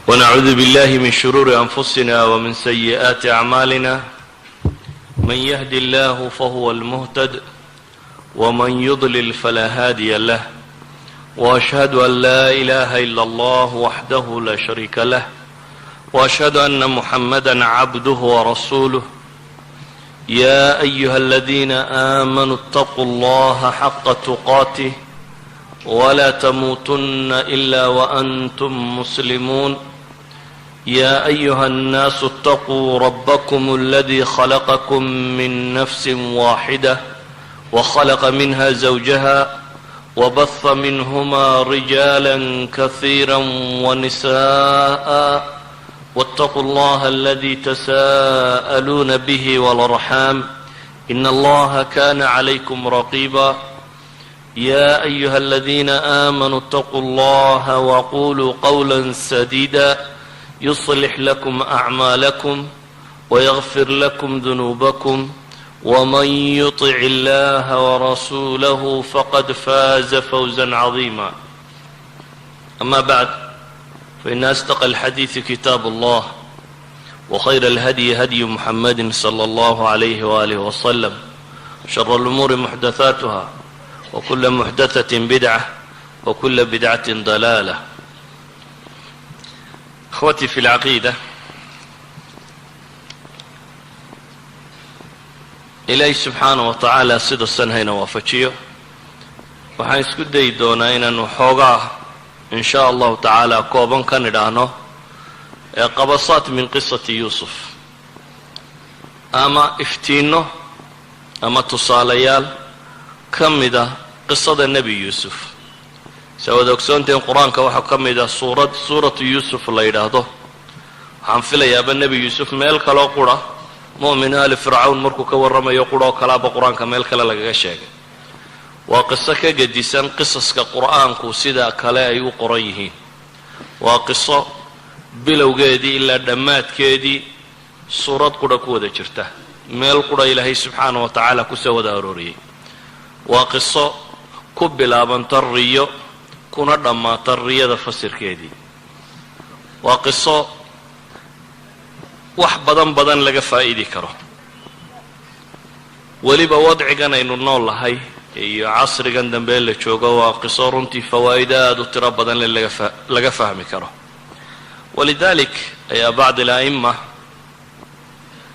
ونعوذ بالله من شرور أنفسنا ومن سيئات أعمالنا، من يهد الله فهو المهتد، ومن يضلل فلا هادي له، وأشهد أن لا إله إلا الله وحده لا شريك له، وأشهد أن محمدا عبده ورسوله. يا أيها الذين آمنوا اتقوا الله حق تقاته ولا تموتن إلا وأنتم مسلمون. يا أيها الناس اتقوا ربكم الذي خلقكم من نفس واحدة، وخلق منها زوجها، وبث منهما رجالا كثيرا ونساء، واتقوا الله الذي تساءلون به والأرحام، إن الله كان عليكم رقيبا. يا أيها الذين آمنوا اتقوا الله وقولوا قولا سديدا، يصلح لكم أعمالكم ويغفر لكم ذنوبكم، ومن يطع الله ورسوله فقد فاز فوزا عظيما. أما بعد، فإن أصدق الحديث كتاب الله، وخير الهدي هدي محمد صلى الله عليه وآله وسلم، شر الأمور محدثاتها، وكل محدثة بدعة، وكل بدعة ضلالة. إخوتي في العقيدة، Ilaahay subxaana wa tacaala sida san hayna waafajiyo. Waxaan isku dayi doonaa inaanu xoogaa, in shaa Allahu tacaala, kooban ka nidhaahno ee qabasaat min qisati Yuusuf, ama iftiinno ama tusaalayaal ka mida qisada Nebi Yuusuf. Saa wada ogsoontahin, Qur-aanka waxaa ka mid ah suurad Suuratu Yuusuf la yidhaahdo. Waxaan filayaaba Nebi Yuusuf meel kaloo qura, mu'min aali Fircawn markuu ka warramayo quroo kalaaba Qur-aanka meel kale lagaga sheegay. Waa qiso ka gedisan qisaska Qur-aanku sida kale ay u qoran yihiin. Waa qiso bilowgeedii ilaa dhammaadkeedii suurad qura ku wada jirta, meel qura Ilaahay subxaana wa tacaala kusoo wada arooriyey. Waa qiso ku bilaabanta riyo, kuna dhammaata riyada fasirkeedii. Waa qiso wax badan badan laga faa'idi karo, weliba wadcigan aynu nool lahay iyo casrigan dambe la joogo. Waa qiso runtii fawaa'id aada u tiro badan le laga fahmi karo. Walidalik ayaa bacd ala'ima,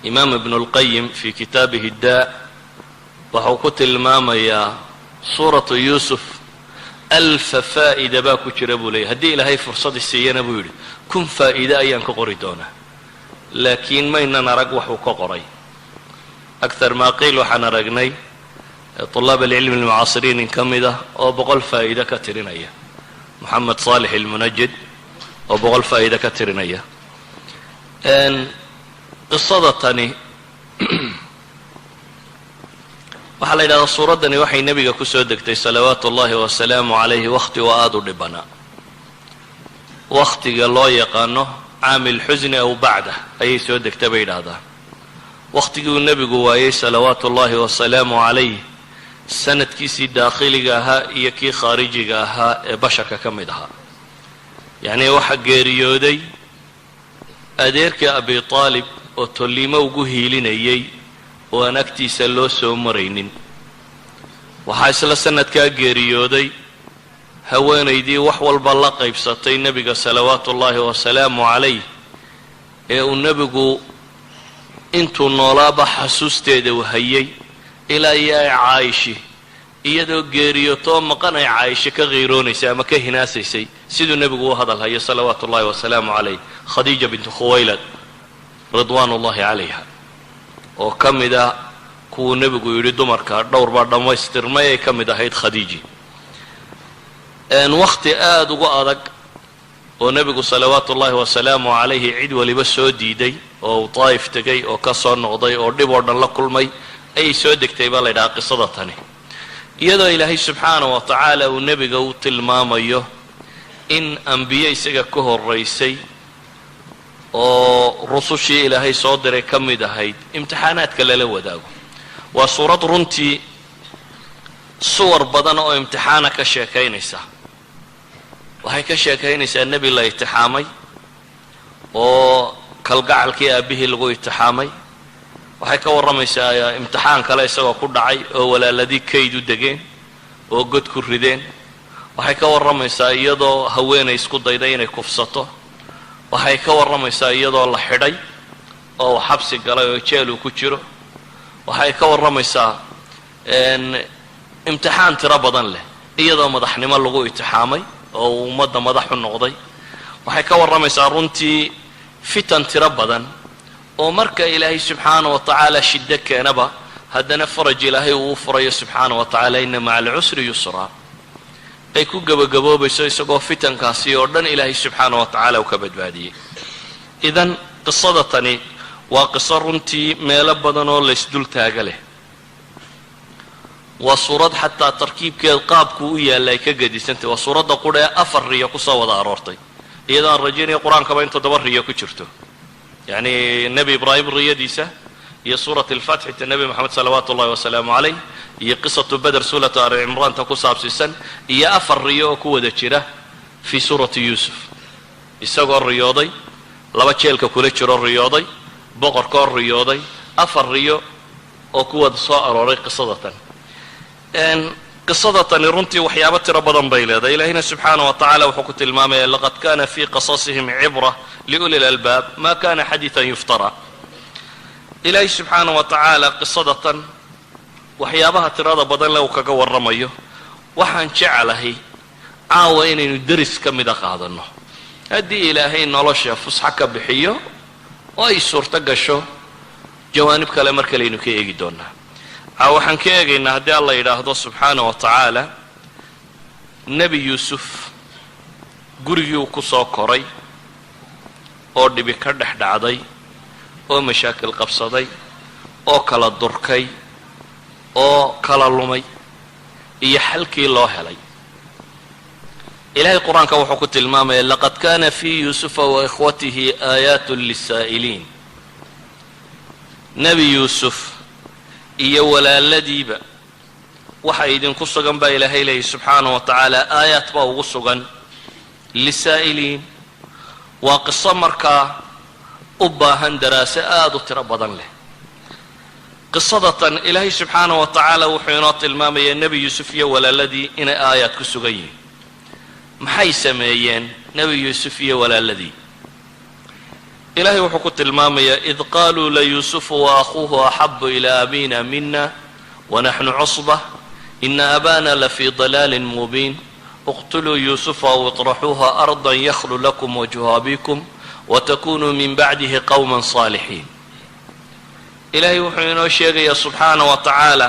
Imaam Ibnu اlqayim fi kitaabihi daa, waxau ku tilmaamayaa Suuratu Yuusuf 1000 faa'ida baa ku jira buu leeyay. Haddii Ilaahay fursadi siiyana, buu yidhi, 1000 faa'iide ayaan ka qori doonaa, laakiin maynan arag waxuu ka qoray. Akthar maa qiil, waxaan aragnay طulaab alcilmi almucaasiriin in ka mid ah oo 100 faa'iide ka tirinaya, Moxamed Saalix ilmunajid oo 100 faa'iide ka tirinaya. Qisada tani waxaa la yidhahdaa suuraddani waxay Nebiga kusoo degtay, salawaatu ullahi wasalaamu calayhi, wakhti oo aada u dhibanaa, wakhtiga loo yaqaano caami lxusni aw bacdah ayay soo degta bay yidhaahdaan, wakhtigii uu Nebigu waayey, salawaatu ullahi wasalaamu calayh, sanadkiisii daakhiliga ahaa iyo kii khaarijiga ahaa ee basharka ka mid ahaa. Yacnii waxaa geeriyooday adeerkii Abi Taalib oo tolliimo ugu hiilinayay oo aan agtiisa loo soo maraynin. Waxaa isla sanadkaa geeriyooday haweenaydii wax walba la qaybsatay Nebiga, salawaatu ullaahi wasalaamu calayh, ee uu Nebigu intuu noolaaba xasuusteeda hayay, ilaa iyo ay Caayishi iyadoo geeriyootoo maqan ay Caayisho ka qiiroonaysay ama ka hinaasaysay siduu Nebigu u hadal hayo, salawaatu ullahi wasalaamu calayh, Khadiija bintu Khuwaylad ridwaan ullahi calayha, oo ka mid ah kuwuu Nebigu yidhi dumarka dhowr baa dhammaystirmay, ay ka mid ahayd Khadiiji. Wakhti aada ugu adag oo Nebigu, salawaatu ullaahi wasalaamu calayhi, cid waliba soo diiday, oo uu Daa'if tegay oo ka soo noqday oo dhib oo dhan la kulmay ayay soo degtay baa la yidhaha qisada tani, iyadoo Ilaahay subxaana wa tacaala uu Nebiga u tilmaamayo in ambiye isaga ka horaysay oo rusushii Ilaahay soo diray ka mid ahayd imtixaanaadka lala wadaago. Waa suurad runtii suwar badan oo imtixaana ka sheekaynaysa. Waxay ka sheekaynaysaa nebi la itixaamay. Oo kalgacalkii aabbihii lagu imtixaamay. Waxay ka warramaysaa imtixaan kale isagoo ku dhacay oo walaaladii kayd u degeen oo god ku rideen. Waxay ka warramaysaa iyadoo haweenay isku dayday inay kufsato. Waxay ka warramaysaa iyadoo la xidhay oo uu xabsi galay oo jeel uu ku jiro. Waxay ka warramaysaa imtixaan tiro badan leh iyadoo madaxnimo lagu imtixaamay oo uu ummadda madax u noqday. Waxay ka warramaysaa runtii fitan tiro badan oo marka Ilaahay subxaana wa tacaala shiddo keenaba, haddana faraj Ilaahay uu u furayo subxaana wa tacaala. Ina maca alcusri yusra ay ku gebagaboobayso isagoo fitankaasi oo dhan Ilaahay subxaana wa tacaala uu ka badbaadiyey. Idan qisada tani waa qiso runtii meelo badan oo laysdul taaga leh. Waa suurad xataa tarkiibkeed qaabku u yaalla ay ka gedisantay. Waa suuradda qudha ee afar riyo kusoo wada aroortay, iyadoo aan rajaynaya Qur-aankaba in toddoba riyo ku jirto, yacni Nebi Ibraahim riyadiisa iyo suurat alfatxi ta Nebi Moxamed salawaatu ullahi wasalaamu calayh iyo qisatu Beder, suuratu Ali Cimraanta ku saabsiisan, iyo afar riyo oo ku wada jira fii suurati Yuusuf, isagoo riyooday, laba jeelka kula jiro riyooday, boqorkoo riyooday, afar riyo oo ku wada soo arooray qisada tan. Qisada tani runtii waxyaabo tiro badan bay leedahay. Ilaahina subxaana wa tacala wuxuu ku tilmaamaya: laqad kana fii qasasihim cibra liuli lalbaab, ma kana xadiidan yuftara. Ilaahay subxaana wa tacaala qisada tan waxyaabaha tirada badan le uu kaga warramayo, waxaan jeclahay caawa inaynu deris ka mida qaadanno, haddii Ilaahay nolosha fusxo ka bixiyo oo ay suurto gasho. Jawaanib kale mar kalaynu ka eegi doonaa. Caawa waxaan ka eegaynaa, haddii Alla yidhaahdo subxaana wa tacaala, Nebi Yuusuf gurigii uu ku soo koray oo dhibi ka dhex dhacday oo mashaakil qabsaday oo kala durkay oo kala lumay iyo xalkii loo helay. Ilahay Qur-aanka wuxuu ku tilmaamaya: laqad kana fii Yuusufa wa ikhwatihi aayaat lisaa'iliin. Nebi Yuusuf iyo walaaladiiba waxa idinku sugan baa Ilaahay leeyahy subxaana wa tacaala, aayaat baa ugu sugan lisaa'iliin. Waa qiso markaa u baahan daraase aada u tiro badan leh. Qisada tan Ilaahay subxaana wa tacaala wuxuu inoo tilmaamayaa Nebi Yuusuf iyo walaaladii inay aayaad ku sugan yihiin. Maxay sameeyeen Nebi Yuusuf iyo walaaladii? Ilahay wuxuu ku tilmaamayaa: id qaaluu layuusufu wa akhuuhu axabu ilaa abina mina wanaxnu cusba, ina abana lafii dalaalin mubiin, اqtuluu Yuusufa aw iطraxuuha arda yakhlu lakum wajhu abikum watakunuu min bacdihi qowma saalixiin. Ilaahay wuxuu inoo sheegayaa subxaana wa tacaala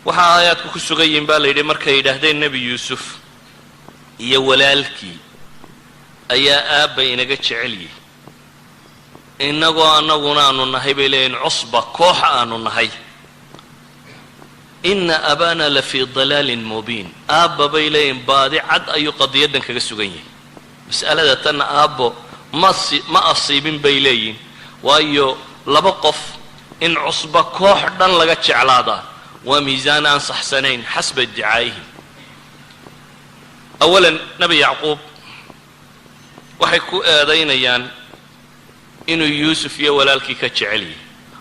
waxaa aayaadku ku sugan yihiin baa la yidhi markay yidhaahdeen: Nebi Yuusuf iyo walaalkii ayaa aabba inaga jecel yihi, innagoo annaguna aanu nahay, bay leeyihin, cusba, kooxa aanu nahay. Ina abana la fii dalaalin mubiin. Aabba, bay leeyihin, baadi cad ayuu qadiyaddan kaga sugan yahay. Mas'alada tanna aabbo ma asiibin, bay leeyihin, waayo laba qof in cusba, koox dhan laga jeclaadaa waa miisaan aan saxsanayn xasba iddicaa'ihim. Awalan, Nebi Yacquub waxay ku eedaynayaan inuu Yuusuf iyo walaalkii ka jecel yahay.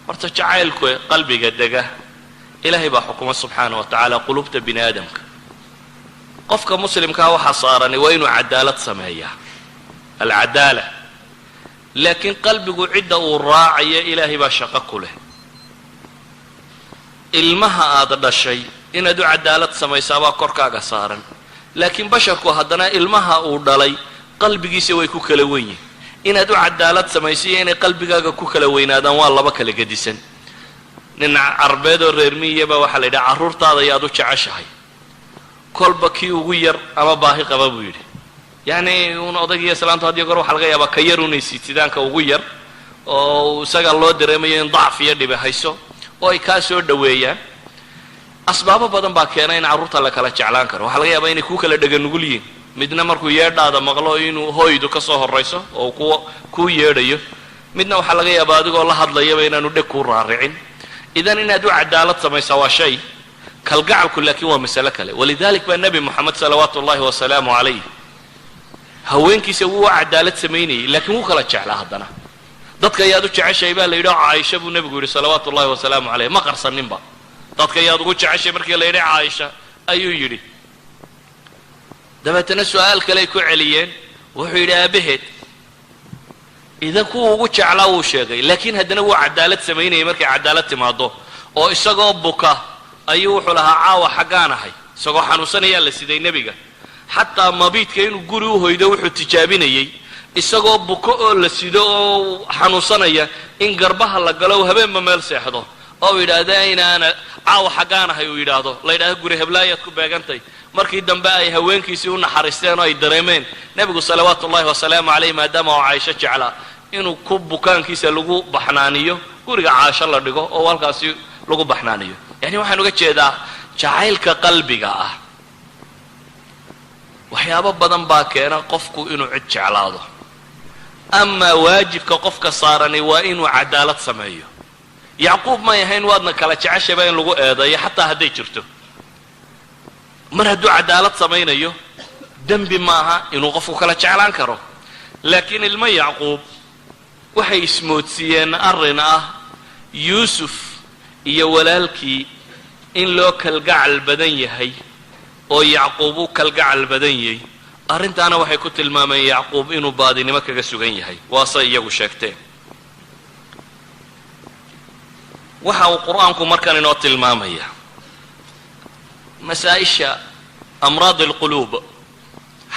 Horta jacaylku qalbiga dega Ilaahay baa xukuma subxaana wa tacaala qulubta bini aadamka. Qofka muslimkaa waxaa saarani waa inuu cadaalad sameeyaa, alcadaala, laakiin qalbigu cidda uu raacaya Ilaahay baa shaqo ku leh. Ilmaha aada dhashay inaad u cadaalad samaysaabaa korkaaga saaran, laakiin basharku haddana ilmaha uu dhalay qalbigiisa way ku kala wen yihin. Inaad u cadaalad samayso iyo inay qalbigaaga ku kala weynaadaan waa laba kala gedisan. Nin Carbeed oo reer miyaba waxaa la yidhaha: "Carruurtaada yaad u jeceshahay?" "Kolba kii ugu yar ama baahi qaba," buu yidhi. Yacni uun odaygiiyo islaantu had iyo goor waxaa laga yaabaa ka yar unay siitidaanka ugu yar oo isaga loo dareemayo in dacf iyo dhibi hayso oo ay kaa soo dhoweeyaan. Asbaabo badan baa keena in carruurta la kala jeclaan karo. Waxaa laga yaabaa inay ku kala dhega nugul yihiin, midna markuu yeedhaada maqlo inuu hooydu ka soo horrayso oo kuu yeedhayo, midna waxaa laga yaabaa adigoo la hadlayaba inaanu dheg kuu raaricin. Idan inaad u cadaalad samaysaa waa shay, kalgacalku laakiin waa masale kale. Walidalik baa Nebi Moxamed salawaatu ullahi wasalaamu calayh Haweenkiisa wuu cadaalad samaynayay, laakiin wuu kala jeclaa. Haddana dadka ayaad u jeceshahay baa la yidhi, oo Caaisha buu nebigu yidhi salawaatu ullahi wasalaamu caleyh. Ma qarsaninba. Dadka ayaad ugu jeceshay markii la yidhi, Caaisha ayuu yidhi. Dabeetana su-aal kaley ku celiyeen, wuxuu yidhi aabaheed. Idan kuwa ugu jeclaa wuu sheegay, laakiin haddana wuu cadaalad samaynayay markay cadaalad timaado. Oo isagoo buka ayuu wuxuu lahaa, "Caawa xaggaan ahay?" Isagoo xanuunsanayaa la siday nebiga. Xataa mabiidka inuu guri u hoydo wuxuu tijaabinayey isagoo buko oo la sido oo xanuunsanaya in garbaha la galo, habeenba meel seexdo, oo uu yidhaahdo, "Aynaana caawa xaggaan ahay?" Uu yidhaahdo, la yidhahdo, "Guri heblaayaad ku beegantay." Markii dambe ay haweenkiisii u naxariisteen oo ay dareemeen nebigu salawaatu ullahi wasalaamu caleyh, maadaama uu Caaisho jeclaa, inuu ku bukaankiisa lagu baxnaaniyo guriga Caasho la dhigo oo halkaasi lagu baxnaaniyo. Yani waxaan uga jeedaa, jacaylka qalbiga ah waxyaabo badan baa keena qofku inuu cid jeclaado. Amaa waajibka qofka saarani waa inuu cadaalad sameeyo. Yacquub may ahayn waadna kala jeceshaba in lagu eedeeyo, xataa hadday jirto. Mar hadduu cadaalad samaynayo, dembi maaha inuu qofku kala jeclaan karo. Laakiin ilmo Yacquub waxay ismoodsiiyeen arrin ah Yuusuf iyo walaalkii in loo kalgacal badan yahay oo Yacquub u kalgacal badan yahay. Arrintaana waxay ku tilmaameen Yacquub inuu baadinimo kaga sugan yahay, waasay iyagu sheegteen. Waxa uu Qur-aanku markan inoo tilmaamaya masaa-isha amraad alquluub,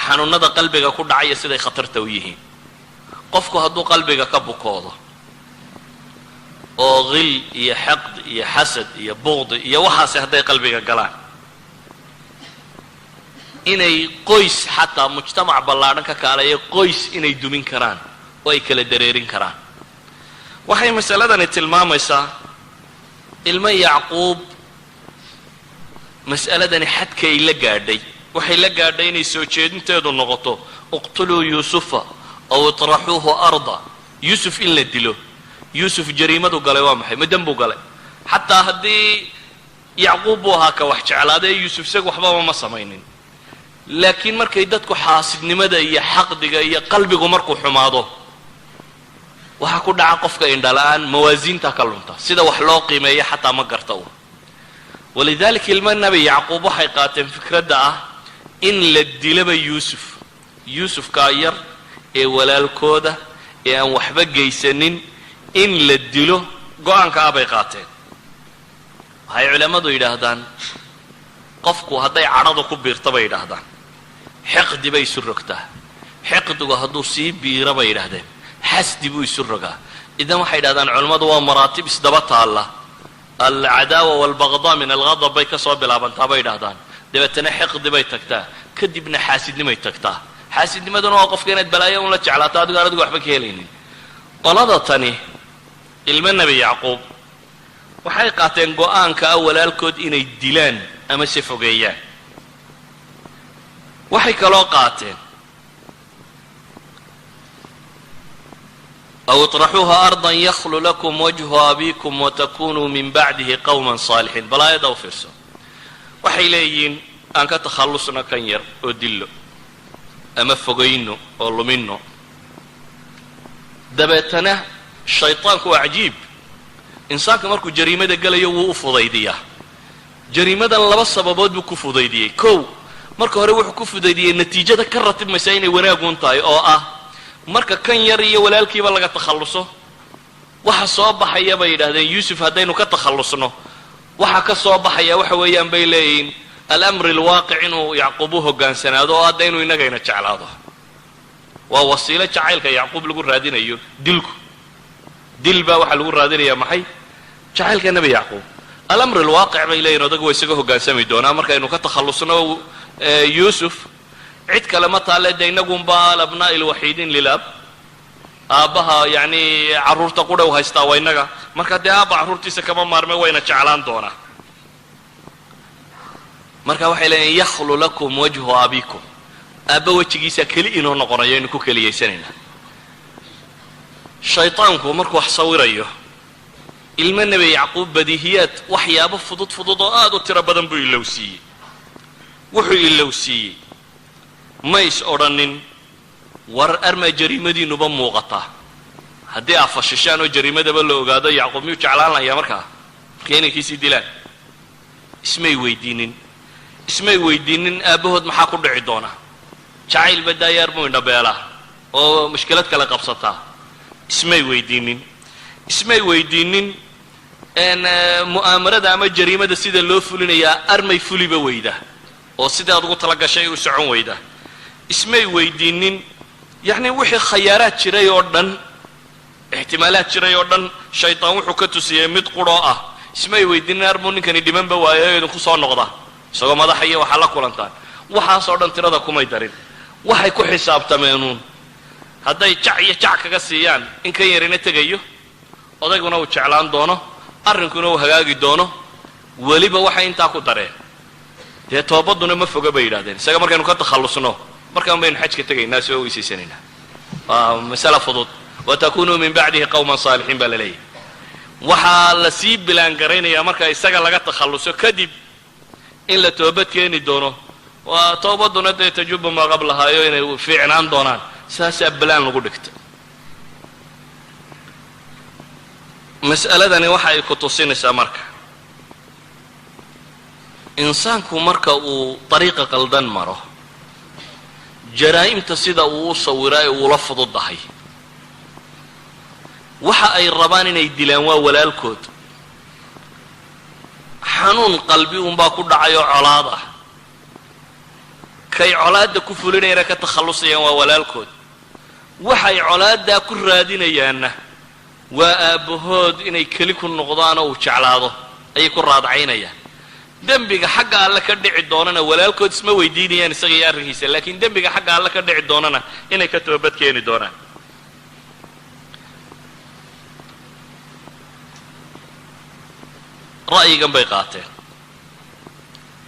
xanuunada qalbiga ku dhacaya, siday khatarta u yihiin. Qofku hadduu qalbiga ka bukoodo oo qil iyo xaqd iyo xasad iyo buqdi iyo waxaasi hadday qalbiga galaan, inay qoys, xataa mujtamac ballaadhan ka kaalaya, qoys inay dumin karaan oo ay kala dareerin karaan. Waxay masaladani tilmaamaysaa ilmo Yacquub mas'aladani xadkay la gaadhay. Waxay la gaadhay inay soo jeedinteedu noqoto "اقتلوا يوسف أو اطرحوه أرضا", Yuusuf in la dilo. Yuusuf jariimadu galay waa maxay? Ma dembuu galay? Xataa haddii Yacquub buu ahaa ka wax jeclaaday, Yuusuf isaga waxbaba ma samaynin. Laakiin markay dadku xaasidnimada iyo xaqdiga iyo qalbigu markuu xumaado, waxaa ku dhaca qofka indhala-aan, mawaasiinta ka lunta, sida wax loo qiimeeyo xataa ma garta u. ولذلك ilmo Nebi Yacquub waxay qaateen fikradda ah in la dilaba Yuusuf, Yuusufkaa yar ee walaalkooda ee aan waxba geysanin in la dilo. Go-aanka ah bay qaateen. Waxay culammadu yidhaahdaan, qofku hadday cadhadu ku biirta, bay yidhaahdaan, xiqdi bay isu rogtaa. Xiqdigu hadduu sii biiro, bay yidhahdeen, xasdi buu isu rogaa. Idan waxay yidhahdaan culammadu, waa maraatib isdaba taalla. العداوة والبغضاء من الغضب bay ka soo bilaabantaa, bay yidhahdaan, dabeetana xiqdi bay tagtaa, kadibna xaasidnimay tagtaa. Xaasidnimaduna waa qofka inaad balaayo un la jeclaato adigo aan adigu waxba ka helaynin. Qolada tani, ilmo Nebi Yacquub, waxay qaateen go-aanka ah walaalkood inay dilaan ama se fogeeyaan. Waxay kaloo qaateen "أو اطرحوه أرضا يخل لكم وجه أبيكم وتكونوا من بعده قوما صالحين". Bal aayadda u fiirso. Waxay leeyihiin, aan ka takhallusno kan yar oo dillo ama fogayno oo lumino. Dabeetana shaytaanku waa cajiib. Insaanka markuu jariimada gelayo wuu u fudaydiyaa jariimadan. Laba sababood buu ku fudaydiyey. Kow, marka hore wuxuu ku fudaydiyey natiijada ka ratibmaysa inay wanaagun tahay, oo ah marka kan yar iyo walaalkiiba laga takhalluso, waxa soo baxaya, bay yidhahdeen, Yuusuf haddaynu ka takhallusno, waxa ka soo baxaya waxa weeyaan, bay leeyihiin, الأمر الواقع inuu Yacquub u hoggaansanaado oo hadda inuu innagayna jeclaado. Waa wasiilo jacaylka Yacquub lagu raadinayo dilku. Dil baa waxaa lagu raadinaya maxay? Jacaylka Nebi Yacquub. الأمر الواقع, bay leeyihin, odagu waa isaga hoggaansami doonaa markaynu ka takhallusno Yuusuf. Cid kale ma taale, de innagunba الأبناء الوحيدين للأب, aabbaha yacni carruurta qudhow haystaa waa innaga. Marka dee aabba carruurtiisa kama maarme, wayna jeclaan doonaa. Marka waxay leeyihin "يخل لكم وجه أبيكم", aabba wejigiisa keli inoo noqonayo, aynu ku keliyaysanaynaa. Shaytaanku markuu wax sawirayo ilmo Nebi Yacquub, badiihiyaad, waxyaabo fudud fudud oo aada u tiro badan buu ilowsiiyey. Wuxuu ilowsiiyey, ma is odhanin War armaa jariimadiinuba muuqataa haddii aa fashishaan oo jariimadaba la ogaado, Yacquub miyuu jeclaan lahayaa markaa markay inankiisii dilaan? Ismay weydiinin, ismay weydiinin aabbahood maxaa ku dhici doona. Jacaylba daayaar buu indhabeelaa oo mushkilad kale qabsataa. Ismay weydiinin, ismay weydiinin mu'aamarada ama jariimada sida loo fulinayaa armay fuliba weyda oo sidaad ugu tala gashay u socon weyda. Ismay weydiinin, yacni wixii khayaaraad jiray oo dhan, ixtimaalaad jiray oo dhan, shaytaan wuxuu ka tusiyey mid quroo ah. Ismay weydiinin armuu ninkani dhimanba waayo idinku soo noqda isagoo madaxa iyo waxaa la kulantaan. Waxaasoo dhan tirada kumay darin. Waxay ku xisaabtameenuun hadday jac iyo jac kaga siiyaan in kan yarina tegayo, odayguna uu jeclaan doono, arrinkuna uu hagaagi doono. Weliba waxay intaa ku dareen, dee toobaduna ma foga bay yidhahdeen, isaga markaynu ka takhallusno markaan baynu xajka tegaynaa, soo weysaysanayna, waa masala fudud. Watakunuu min bacdihi qawman saalixiin baa la leeyahy. Waxaa la sii bilaangaraynayaa marka isaga laga takhalluso kadib in la toobad keeni doono, waa toobaduna dee tajubu maa qablahaayo, inay fiicnaan doonaan. Saasaa bilaan lagu dhigta. Mas'aladani waxa ay ku tusinaysaa marka insaanku marka uu dariiqa qaldan maro, jaraa'imta sida uu u sawiraa ee uula fududahay. Waxa ay rabaan inay dilaan waa walaalkood. Xanuun qalbi unbaa ku dhacay oo colaad ah. Kay colaadda ku fulinayana ka takhallusayaan waa walaalkood. Waxay colaaddaa ku raadinayaanna waa aabbahood inay keli ku noqdaan oo uu jeclaado ayay ku raadcaynayaan. Dembiga xagga alle ka dhici doonana walaalkood isma weydiinayaan isaga iyo arrinkiisa, laakiin dembiga xagga alle ka dhici doonana inay ka toobad keeni doonaan. Ra'yigan bay qaateen.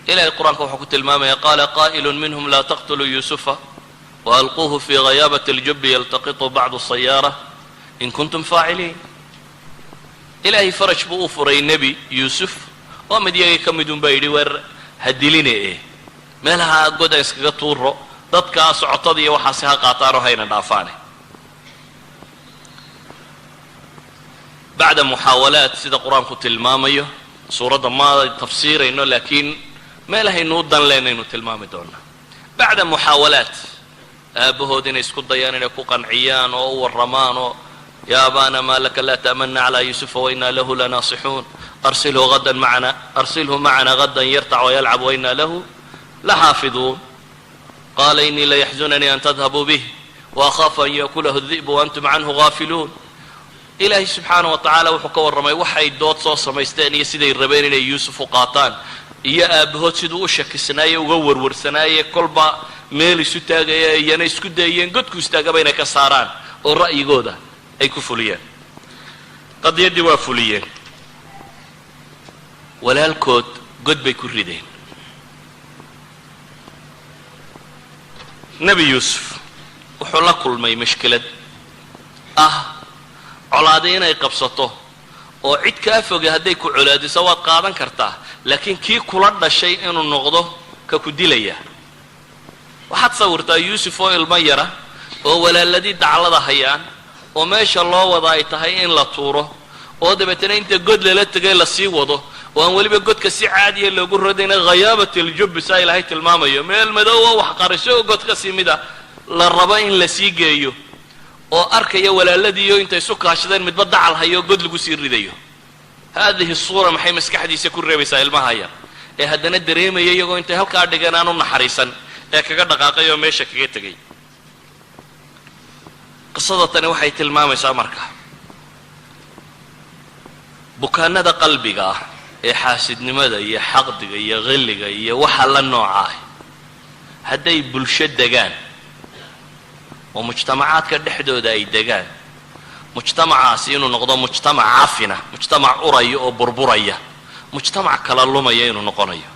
Ilahay qur-aanka wuxuu ku tilmaamaya, qaala qaa'ilu minhum laa taqtuluu yuusufa waalquuhu fii ghayaabati اljubi yaltaqiطu bacdu sayaara in kuntum faaciliin. Ilaahay faraj buu u furay nebi Yuusuf oo mid iyagii ka mid un baa yidhi, war ha diline eh, meelaha godan iskaga tuuro, dadkaa socotada iyo waxaasi ha qaataanoo hayna dhaafaane. Bacda muxaawalaat sida qur-aanku tilmaamayo, suuradda ma tafsiirayno laakiin meelahaynu u dan leenaynu tilmaami doonaa. Bacda muxaawalaat aabbahood inay isku dayaan inay ku qanciyaan oo u warramaan oo ya abana ma laka laa ta'mana calaa yuusufa wainaa lahu lanaasixuun, arsilhu hadan macana, arsilhu macana hadan yartac wayalcab wainaa lahu laxaafiduun. Qaala inii layaxzunanii an tadhabuu bih waakhaafu an ya'kulahu dhi'bu waantum canhu gaafiluun. Ilaahay subxaana wa tacaala wuxuu ka warramay waxay dood soo samaysteen iyo siday rabeen inay Yuusuf u qaataan, iyo aabbahood siduu u shakisnaaye, uga warwarsanaaye, kolba meel isu taagaya, iyana isku dayeen godku istaagaba inay ka saaraan oo ra'yigooda ay ku fuliyeen. Qadiyaddii waa fuliyeen, walaalkood god bay ku rideen. Nebi Yuusuf wuxuu la kulmay mashkilad ah colaadi inay qabsato, oo cid kaa foge hadday ku colaadiso waad qaadan kartaa, laakiin kii kula dhashay inuu noqdo ka ku dilaya. Waxaad sawirtaa Yuusuf oo ilmo yara oo walaaladii daclada hayaan oo meesha loo wada ay tahay in la tuuro, oo dabeetana inta god lala tegay lasii wado, oo aan weliba godka si caadiya loogu rodayna, khayaabat aljubbi saa Ilaahay tilmaamayo, meel madow oo wax qariso oo god ka sii mida la rabo in lasii geeyo, oo arkaya walaaladiiyo intay isu kaashadeen midba dacal hayo god lagu sii ridayo. Haadihi suura maxay maskaxdiisa ku reebaysaa ilmaha yar ee haddana dareemaya iyagoo intay halkaa dhigeen aan u naxariisan ee kaga dhaqaaqay oo meesha kaga tegay? Qisada tani waxay tilmaamaysaa marka bukaanada qalbiga ah ee xaasidnimada iyo xaqdiga iyo khilliga iyo waxa la nooca ah hadday bulsho degaan oo mujtamacaadka dhexdooda ay degaan, mujtamacaasi inuu noqdo mujtamac cafina, mujtamac uraya oo burburaya, mujtamac kala lumaya inuu noqonayo.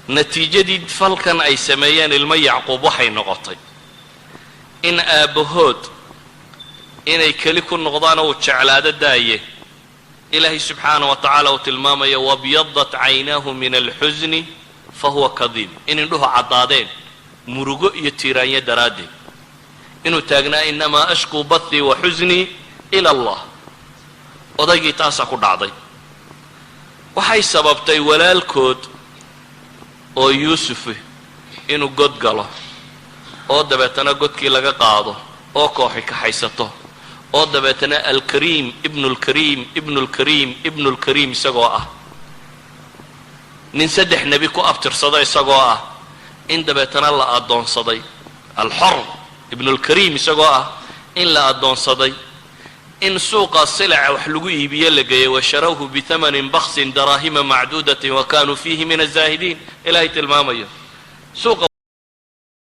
Natiijadii falkan ay sameeyeen ilmo Yacquub waxay noqotay in aabbahood inay keli ku noqdaan oo uu jeclaado daaye. Ilaahay subxaana wa tacaala uu tilmaamaya wabyadat caynaahu min alxusni fa huwa kadiim, in indhuhu caddaadeen murugo iyo tiiraanyo daraaddeed. Inuu taagnaa "Innamaa ashkuu bathii wa xusnii ila Allah". Odaygii taasaa ku dhacday. Waxay sababtay walaalkood oo Yuusuf inuu god galo, oo dabeetana godkii laga qaado, oo kooxi kaxaysato, oo dabeetana Alkariim ibnu lkariim ibnu lkariim ibnu lkariim isagoo ah, nin saddex nebi ku abtirsado isagoo ah, in dabeetana la addoonsaday. Alxor ibnulkariim isagoo ah in la addoonsaday, in suuqa silaca wax lagu iibiye la geeyay. "Washarawhu bithamanin baksin daraahima macduudatin wa kanuu fiihi min azaahidiin", Ilaahay tilmaamayo suuqa.